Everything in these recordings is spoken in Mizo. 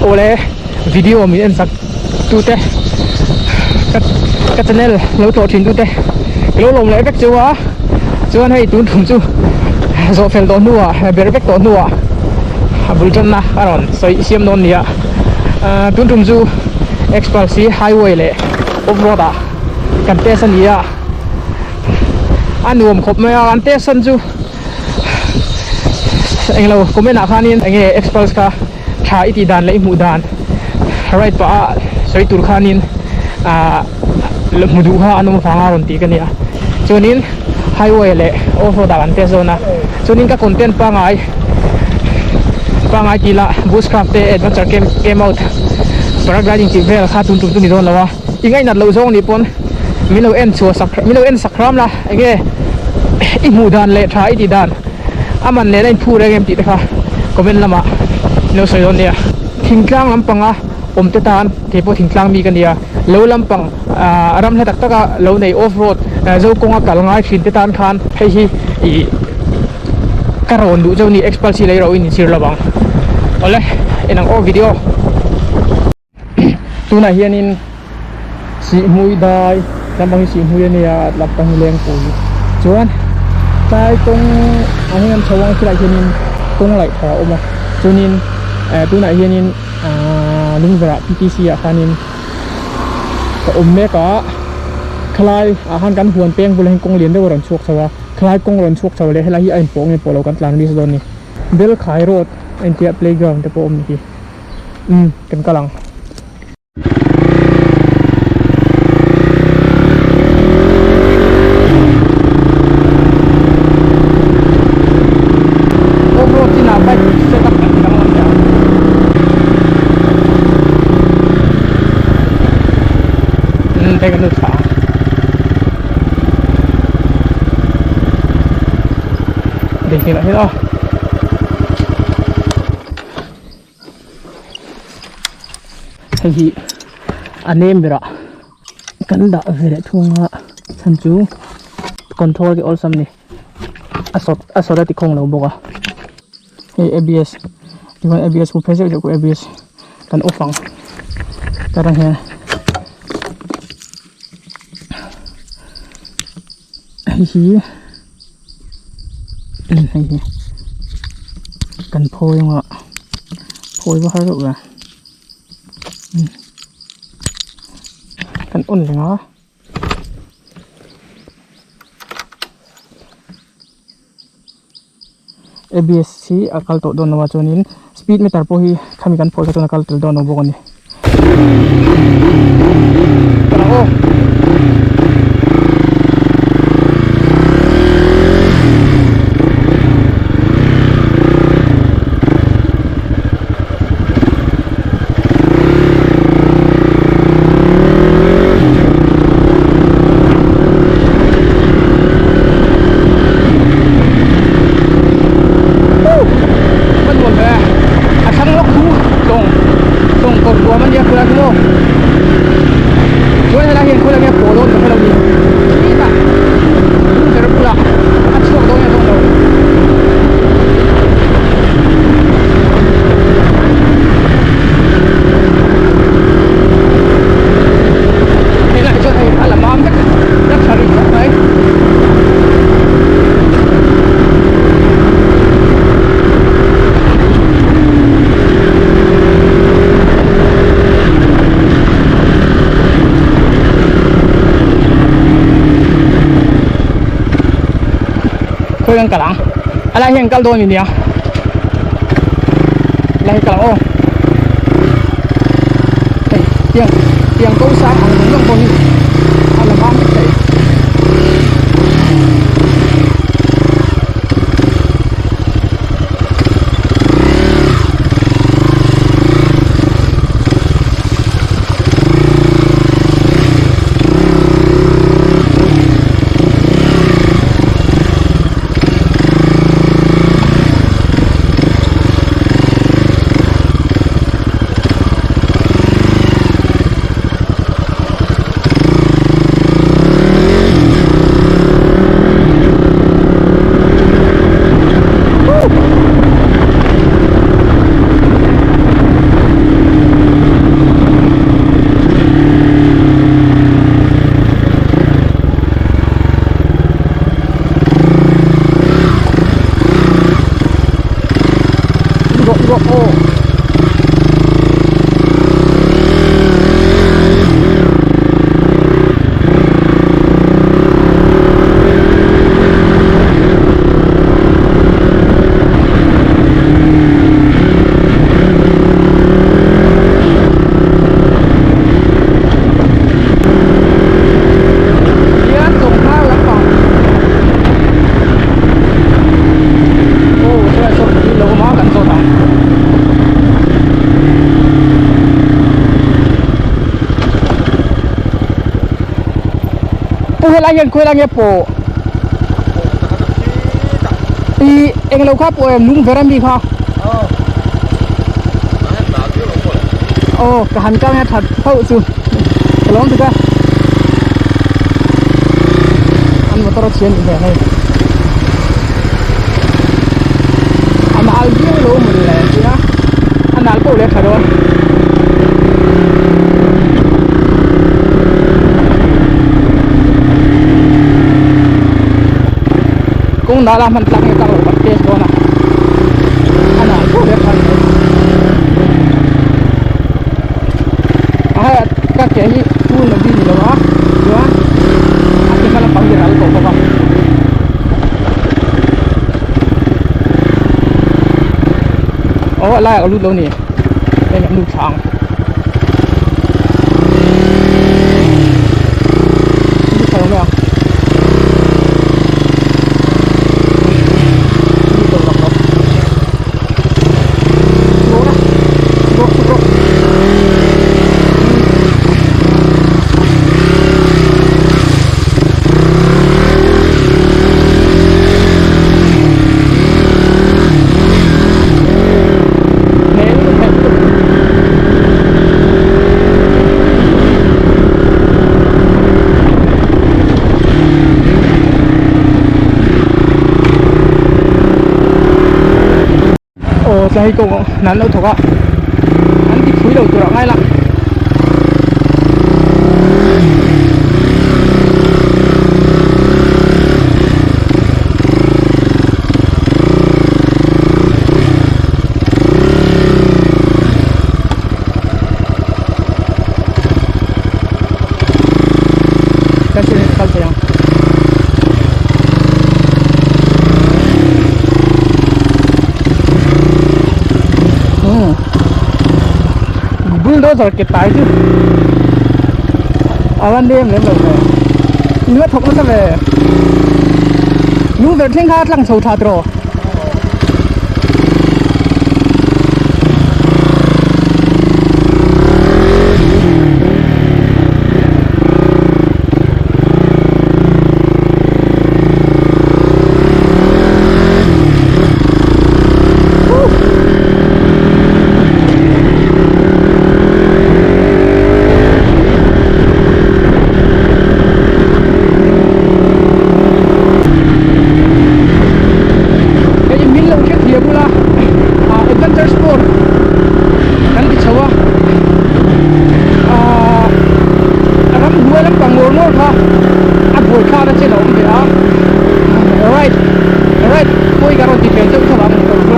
Awle video min en sak tute ka ka channel lo tlawh thin tute ka lo lawm leh vek chu a chuan hei tun thum chu zawh fel tawh hnuah ber vek tawh hnuah a bul tanna a rawn sawi siam dawn nia ah tun tum chu Xpulse hi highway leh off road ah kan test a ni a a nuam khawp mai a an test san chu englo comment ah khanin enge Xpulse kha tha i tih dan leh i hmuh dan ride pah a sawi tur khanin ahh hmu duh kha an awm avanga rawn tih ka nia chuanin highway leh off road ah kan test dawn a chuanin ka content pangai pangai tih lah bushcraft te adventure camp camp out paragliding tih vel kha tun tum chu ni dawn lo a i ngainat loh zawng nih pawn min lo en chhuah sak min lo en sak hram la enge i hmuh dan leh tha i tih dan. A man nen a inphu reng em tih te kha comment lamah in lo sawi dawn nia. Thingtlang lampanga awm te tan kei pawh thingtlang mi ka nia, lo lampang ah ram hla tak taka lo nei off road zo kawnga kal ngai thin te tan khan hei hi ih ka rawn duh chauh a ni Xpulse hi lei ro in inchhir lo vang. Awle en ang aw video. Tunah hianin Sihhmui dai lampang hi Sihhmui a nia lampang hi Lengpui chuan tlai kawng ang hian chho ang khilaiah hianin kawng laih thar a awm a chuanin eh tunah hianin ahh Lungverah P T C ah khanin ka awm mek a khalai ah khan kan huan peng bulah hian kawng lian deuh a rawn chhuak chho a khalai kawng rawn chhuak chho leh helai hi a inpawh nge pawh lo kan tlan risk dawn a ni Belkhai road a intia playground te pawh a awm ni hi. Um kan kal ang. Off road chinah bike set up kan ti danglam leh ang. Um hei kan lut thla ang. Dei hmel ah hian aw. Hei hi a nem berah kan dah ve leh thung a chhan chu control hi awlsam a ni a sawt a sawt a ti khawng lo bawk a hei abs tichuan abs khu phei zeuh zeuh khu abs kan off ang tarang hian hei hi. Hei hi kan phawi anga phawi va har deuh ve kan on reng a abs hi a kal tawh dawn lo a chuanin speed meter pawh hi khami kan phawi kha chuan a kal tel dawn lo bawk a ni. A thlang lawk khu tlawng tlawng kawr tuam a nia khulai khu maw chuan helai hian khulai nge pawh dawn ka hrelo ni khitah lung ber bulah a chhuak dawn nge dawn lo. Helai chuan hei a la mam vek a tha rih khawp mai. Khawi kan kal ang a lai hian kal dawn a nia lai hi kal ang aw hei tiang tiang ko sang ang zawng zawng pawh hi a la mam vek thei. Helai hian khawi lai nge pawh i englo kha pawh em lung ver ami kha aw ka han kal nge that phauh chu ka lawm tuk a an motor a chhian nih hmel hei a nal viau lo maw le tia a nal poh leh tha dawn. Kawng nal a hman tlak nge tlak loh kan test dawn a a nal poh leh tha ni mai a hei ka ke hi full na bi ni lo a chuan a ke hma lampang hi ral tawh bawk a. Aw a laiah ka lut lo ni hei an lut thla ang lut thla lo mai ang lut lo lak lo chhuk rawh chhuk rawh chhuk rawh. Aw tlai kawng nan lo thawk a an ti phui lo tur ah ngai la. Kal thei ang. Bulldozer ke tai chu a va nem lem lo ve in va thawk nasa ve lung ber thleng kha a tlang chho tha tawh. Hei min lo hre thiam ula ah adventure sport kan ti chho a ah ramhnuai lampang ngawr ngawr kha a buaithlak na chen a awm ve a right right pawi ka rawn ti ve chauh chauh ang motor chu.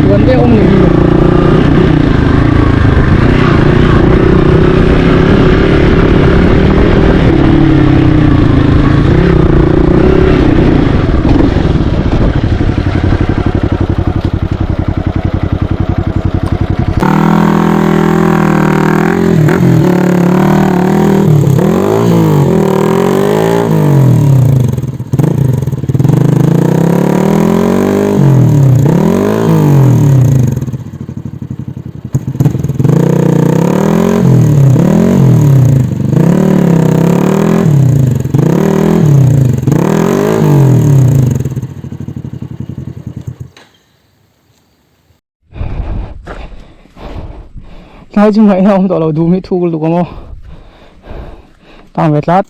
Huan deuh awm ni hi. Tlai chu ngaihna awm tawh lo dum hi thuk lutuk ang aw tang ve tlat.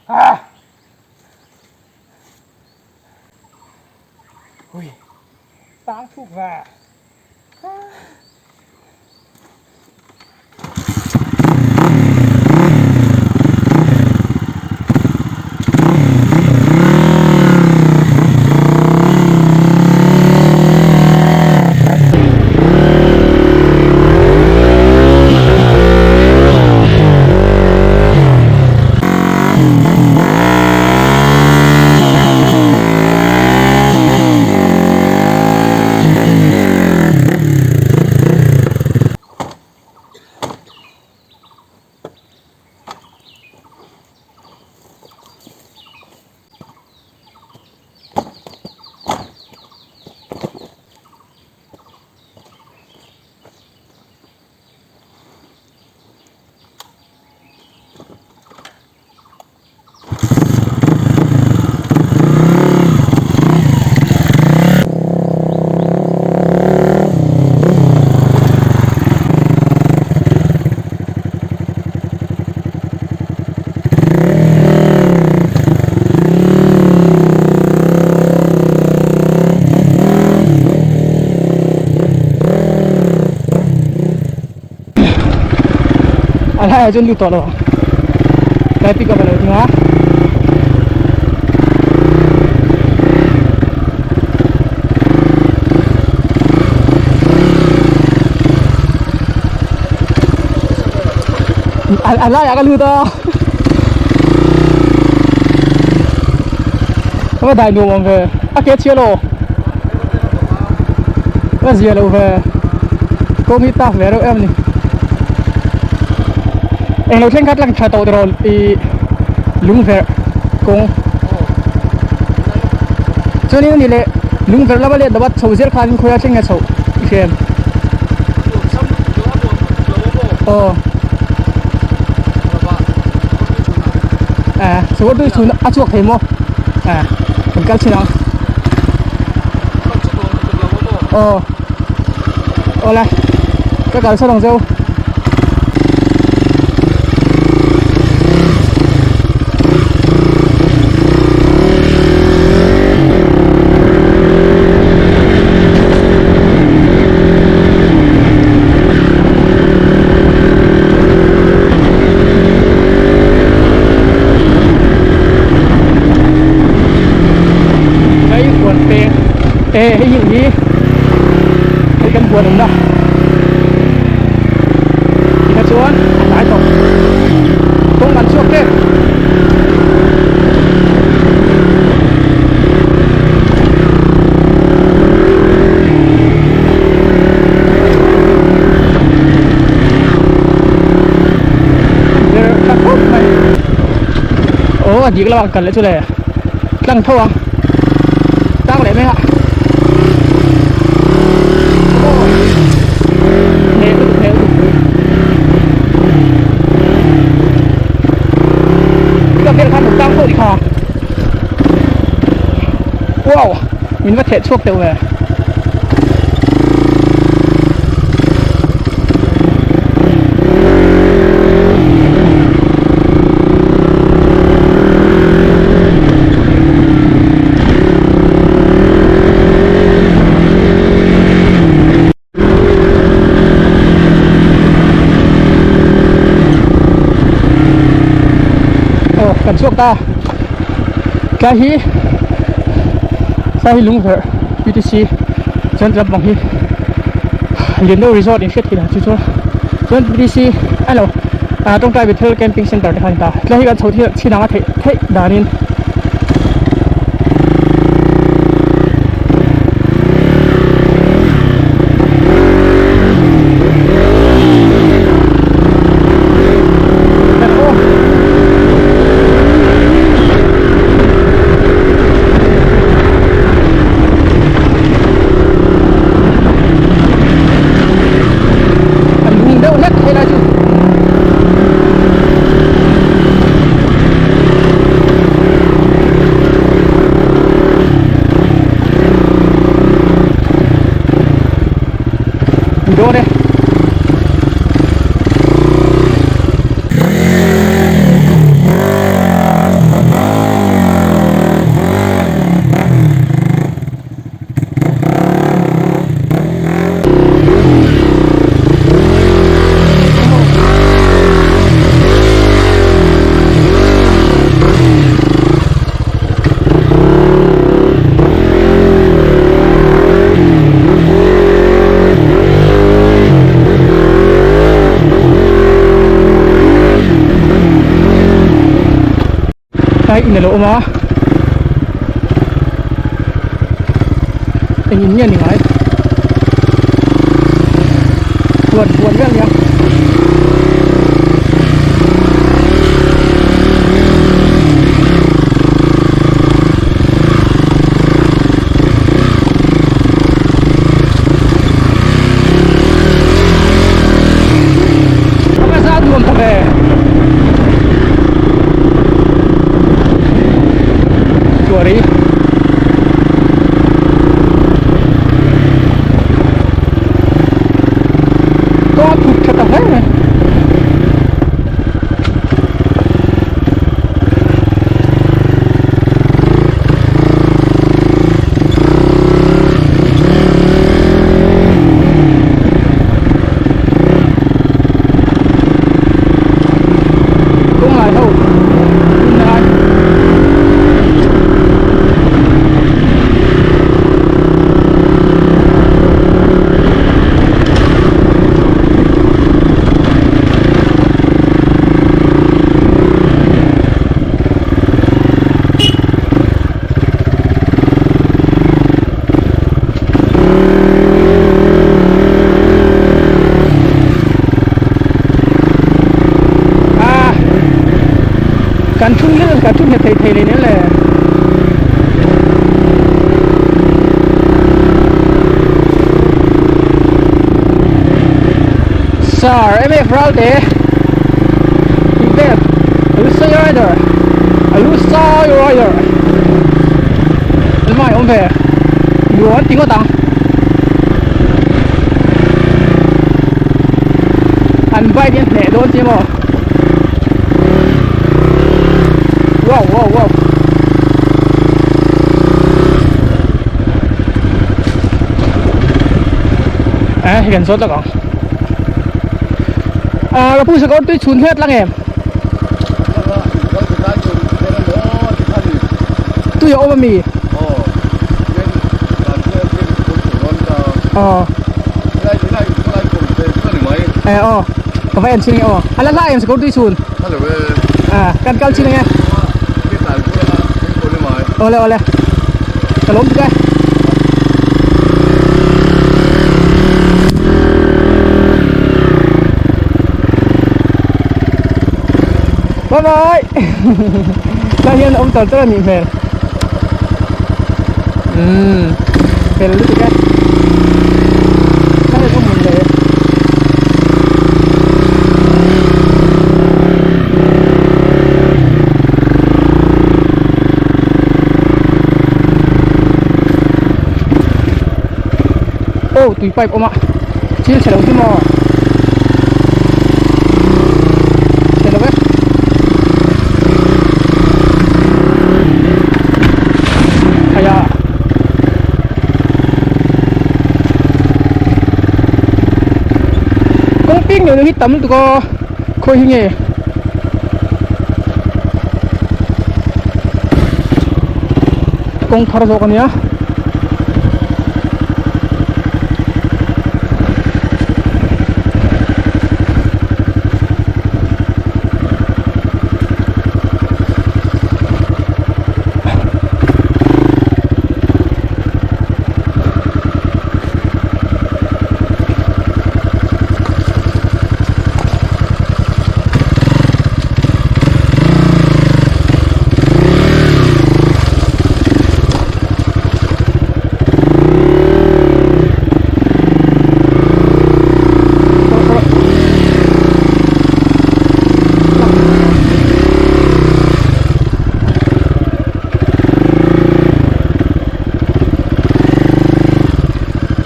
Ah! Ui. Tang thuk ve. A laiah chuan lut tawh lo ang tlai pick up a lo ding a a laiah ka lut a ka dai nuam awm ve a ke chhia lo ka zia lo ve kawng hi tak ve reuh em a ni englo thleng kha tlang tha tawh tiraw ih lung verh kawng chuanin ani leh lung verh lama let lova chho zel khanin khawiah thleng nge chhoh i hria em aw a chho a chhun a chhuak thei maw a kan kal chhin ang aw awle ka kal sawn ang cheu. Hei huan peng e hei hi hi hei kan huan awmna tikha chuan a hnai tawh kawng an chhuak tep. Aw a dik lamah kal leh chu le tlang tho ang tang leh mai a hneh lutuk hneh lutuk ka vel khan lo tang tawh ni kha wow min va theh chhuak teuh ve. Aw kan chhuak ta tlai hi tlai hi lungverh P T C chuan lampang hi Liando resort in hriat theih lah chu chuan chuan P T C a lo ah tawngtai Bethel camping center te kha a ni ta tlai hi kan chho chhin ang a theih theih danin. Tlai in alo awm a eng in nge ni ngai huan huan vel nia. Nuam ta ve Chuari Kawng a thuk tha ta hle mai Kawng lai ho hun lai À, kan thun hian kan thun nghet thei thei nei nen le. Sir MF Ralte Tibet Alusai Rider Alusai Rider An mai awm ve Nuam an ti ngawt ang An bike hi an hneh dawn che maw Wow wow wow Eh hei kan zawt lawk ang Ah ka pu sakawr tui chhun hlet lang em Tui a awm ami Aw Eh aw ka va en chin nge aw a la hla em sakawr tui chhun Ah kan kal chin ange Awle awle ka lawm tuk e. Bye bye Lai hian a awm tar tar a nih hmel Umm fel lutuk e Ka hei awm le Aw tui pipe awm a thil chhe lo chu maw chhe lo e Khaia kawng ping neuh neuh hi tam lutuk aw khawi hi nge kawng thar zawk a nia.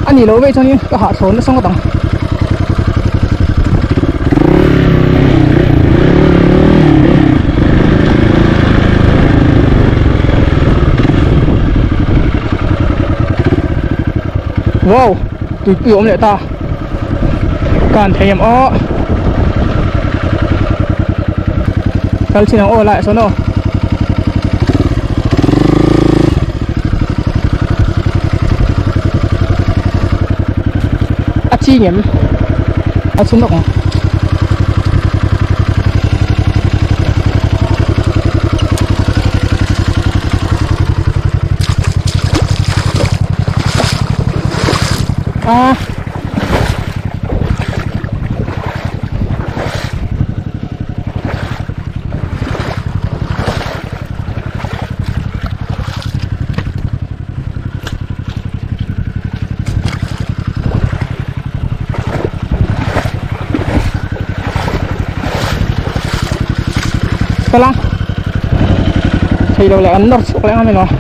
A nih loh veih chuanin ka hahchhawn nasa ngawt ang. Wow tuipui a awm leh ta kan thei em aw kal chin ang aw laiah sawn aw. A ching em a chhun lawk ang. A Kala Theilo leh an nawr chhuak leh ang emaw.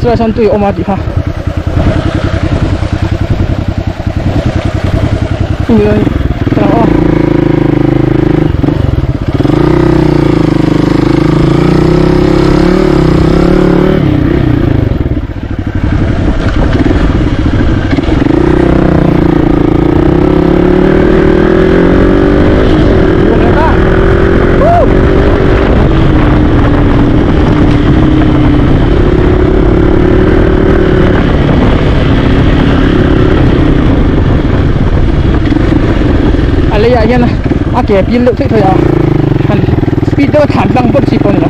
Chuan sawn tui a awm a tih kha A leiah hian a ke pil deuh theih theih a han speed deuh a thlan tlang pawp chi pawh a ni lo.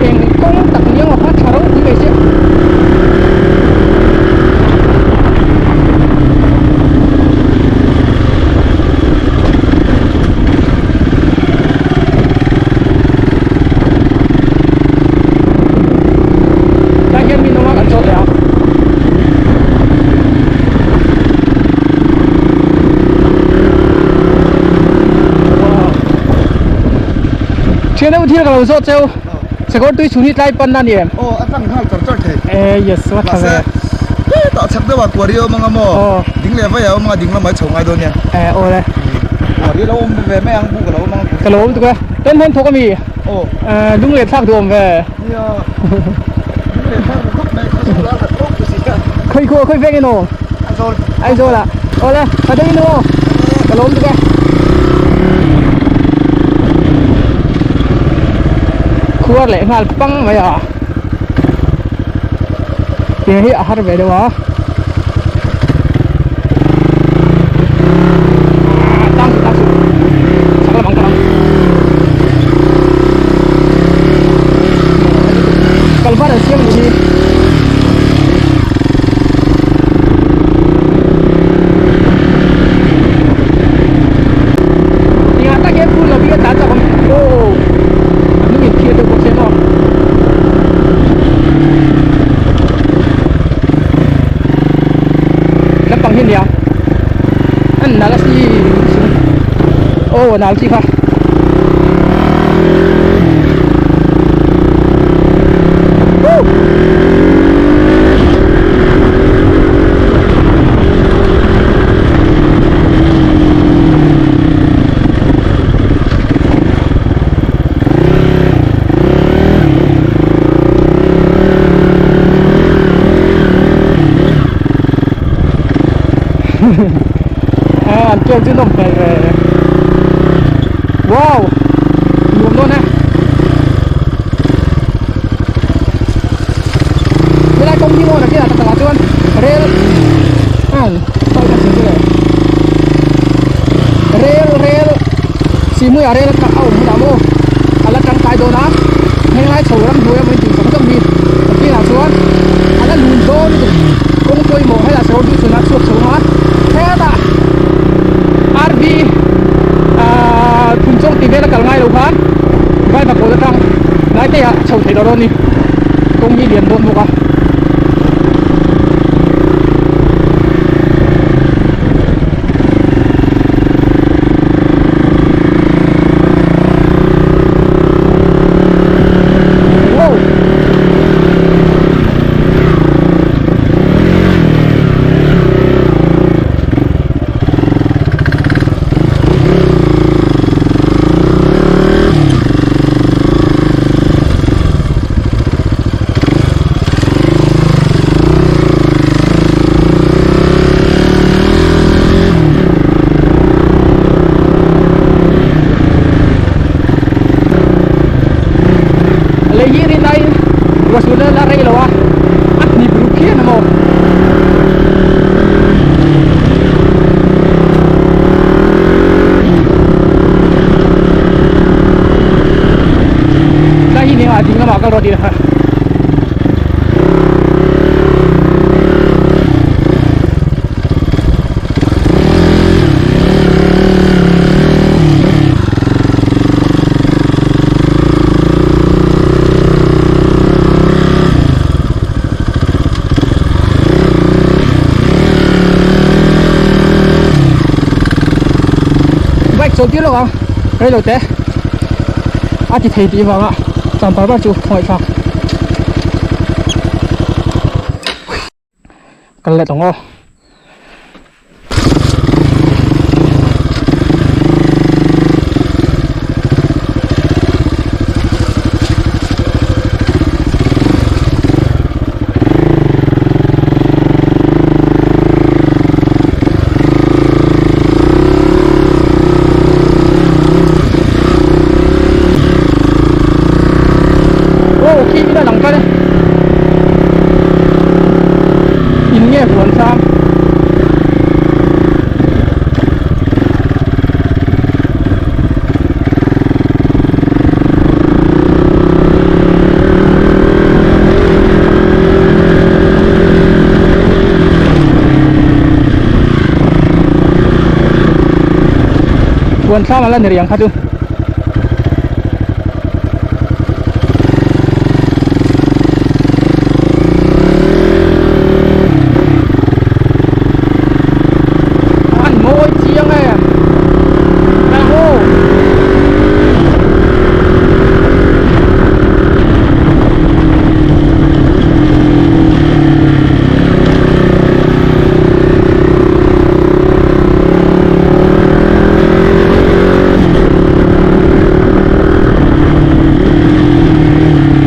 Eng kawng tak ni ang a tha ropui mai sia. Tah hian mi nawng a kan zawt leh a. Thian deuh thil ka lo zawt cheu. Sakawr tui chhun hi tlai pan a ni em? Aw a tlang nghal char char thei. Eh yes a tha ve. Mahse hetah chhak deuh ah kuari a awm anga maw? Aw. Ding leh vai a awm anga ding lamah i chho ngai dawn nia. Eh aw le. Kuari a lo awm ve mai ang buk a lo awm ang. Ka lo awm tuk e. Ten hman thawk a mi? Aw. Eh lung leh thlak duh awm ve. Nia. Lung leh thlak duh khawp mai khawzawl a khat rawk si a. Khawi khaw khawi veng emaw? Aizawl. Aizawl ah. Aw le ka dei nu aw. Ka lo awm tuk e. Khuar leh nghal pang mai a. Tiang hi a har ve deuh a. Tang su tang su. Chak lam ang ka lam. Kalvar an siam nih hi. Tingah tak hian phul lovin a tlan chak awm aw a hnung in thil deuh bawk se maw. Lampang hi a nia an nal a si aw a nal chi kha. An kek chu nawm hmel ve wow nuam dawn e helai kawng hi maw nakinah tak takah chuan rel sawi ka chhun chu le rel rel sihhmuiah rel a awm hunah maw a la tangkai dawn a henglai chho ram hnuai a maw intih zawng zawng hi nakinah chuan a la lun dawn lutuk kawng pawimawh helai sakawr bik chhunah chhuak chho ang a hetah rv ahh phunchawng tih vel a kal ngai lo khan vai va kawl atang lai te ah chho theih dawn a ni kawng hi lian dawn bawk a. Wow. la rei lo a a hnip ru phian a maw. Tlai hi nengah ding lamah kal rawh tih kha. Bike chawl tir lawk ang reilo te a ti thei tih vanga champar bar chu khawngaih thlak kal leh tawng aw. Aw khi ila lang kal e in nge huan sang huan thlam ala ni riang kha chu. An mawi chiang em aw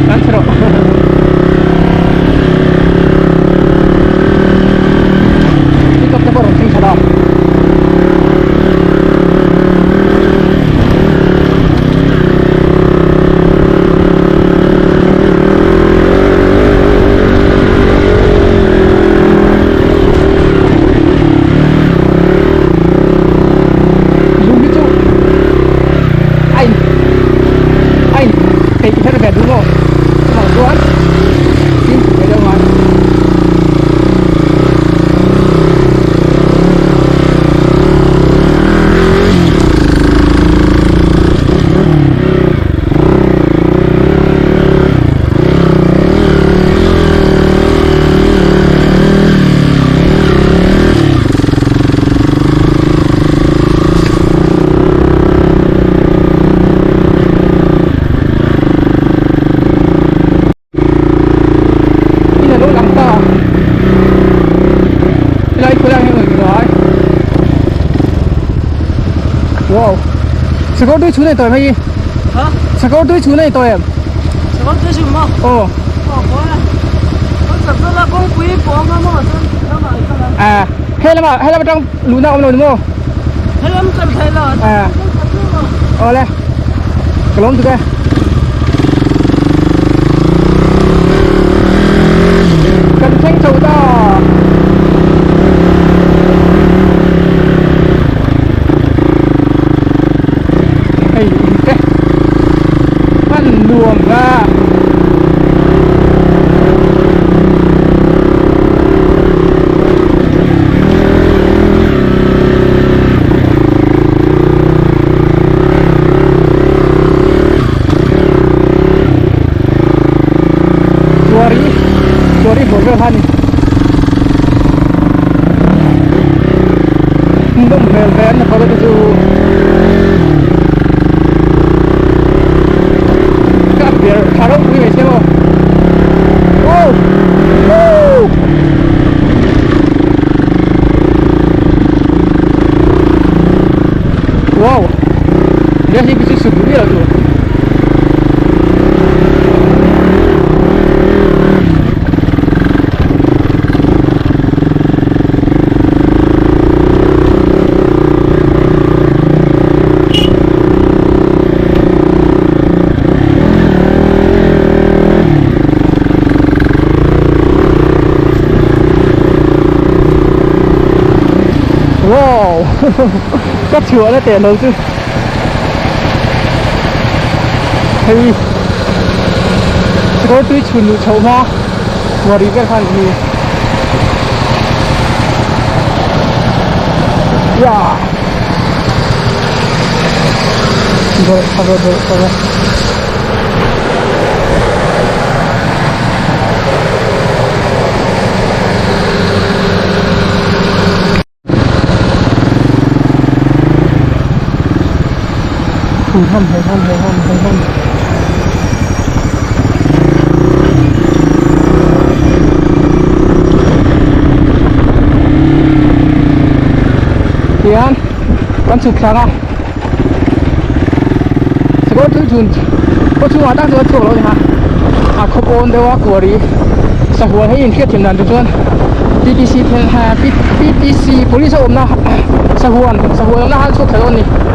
Kan chhe rawh. Pickup te pawh rawn thleng tha ta. Lung hi chu a in a in peih her ve duh maw chuvang chuan fimkhur ve deuh ngai. In a lo lang ta helai khawlai hian rawn ngai wow sakawr tui chhun a ni tawh em hei hi sakawr tui chhun a ni tawh em sakawr tui chhun maw aw aw He lamah he lam atang luhna a awm lo ni maw? He lam kan thei lo. Awle. Ka lawm tuk e. Kan thleng chho ta. Hei in te. An nuam la. Tuari tuari bawr vel kha a ni nawm hmel ve an photo te chu ka ber tha ropui mai sia maw oh oh wow dia hi chu suk duh lo tu Wow ka chhuah na teh lo chu hei sikawr tui chhun luh chhoh hma kuari vel khan ni ya bawrh kha bawrh kha. Hei ham hei ham hei ham hei ham Tian kan chhuk thlang a Sakawr tui chhun khaw chhungah tak chuan chhuak lo a ni kha a khaw pawn deuh a kuari sahual hei inhriat thiam dan te chuan P T C then P T C police a awmna sahuan sahuan awmna khan chhuak thla dawn a ni.